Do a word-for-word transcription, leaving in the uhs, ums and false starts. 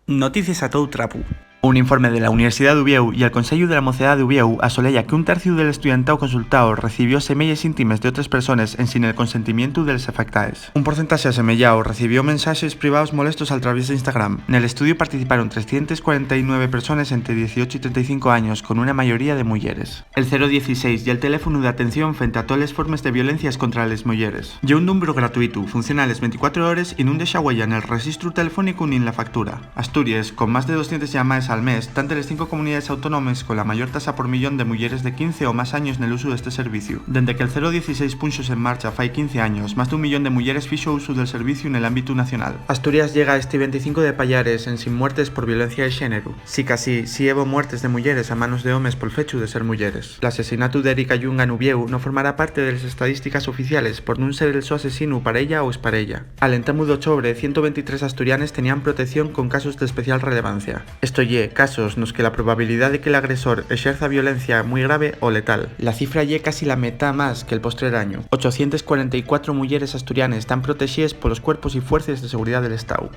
Noticies a tou trapu. Un informe de la Universidá d'Uviéu y el Consellu de la Mocedá d'Uviéu asoleya que un terciu del estudiantao consultao recibió semeyes íntimes de otres persones ensin el consentimientu de les afectaes. Un porcentaxe asemeyao recibió mensaxes privaos molestos al traviés d'Instagram. Nel estudiu participaron trescientos cuarenta y nueve persones ente dieciocho y trenta y cinco años, con una mayoría de muyeres. El cero dieciséis ye el teléfonu d'atención frente a toles formes de violencies contra les muyeres. Ye un númberu gratuitu, funciona les venticuatro hores y nun dexa huella nel rexistru telefónicu nin la factura. Asturies, con más de doscientos llamaes al mes, ta ente les cinco comunidaes autónomes con la mayor tasa por millón de muyeres de quince o más años nel usu d'este serviciu. Dende que'l cero dieciséis punxose en marcha fai quince años, más d'un millón de muyeres fixo usu del serviciu nel ámbitu nacional. Asturies llega a esti venticinco de payares ensin muertes por violencia de xéneru. Sicasí, sí hebo muertes de muyeres a manos de homes pol fechu de ser muyeres. L'asesinato d'Erika Yunga n'Uviéu no formará parte de les estadístiques oficiales por nun ser el so asesinu parella o esparella. Al entamu d'ochobre, cientu ventitrés asturianes tenían protección con casos d'especial relevancia. Esto ye, casos nos que la probabilidá de que l'agresor exerza violencia mui grave o letal. La cifra ye casi la metá más que'l postrer añu. Ochocientos cuarenta y cuatro muyeres asturianes tán protexíes polos cuerpos y fuerces de seguridá del Estáu.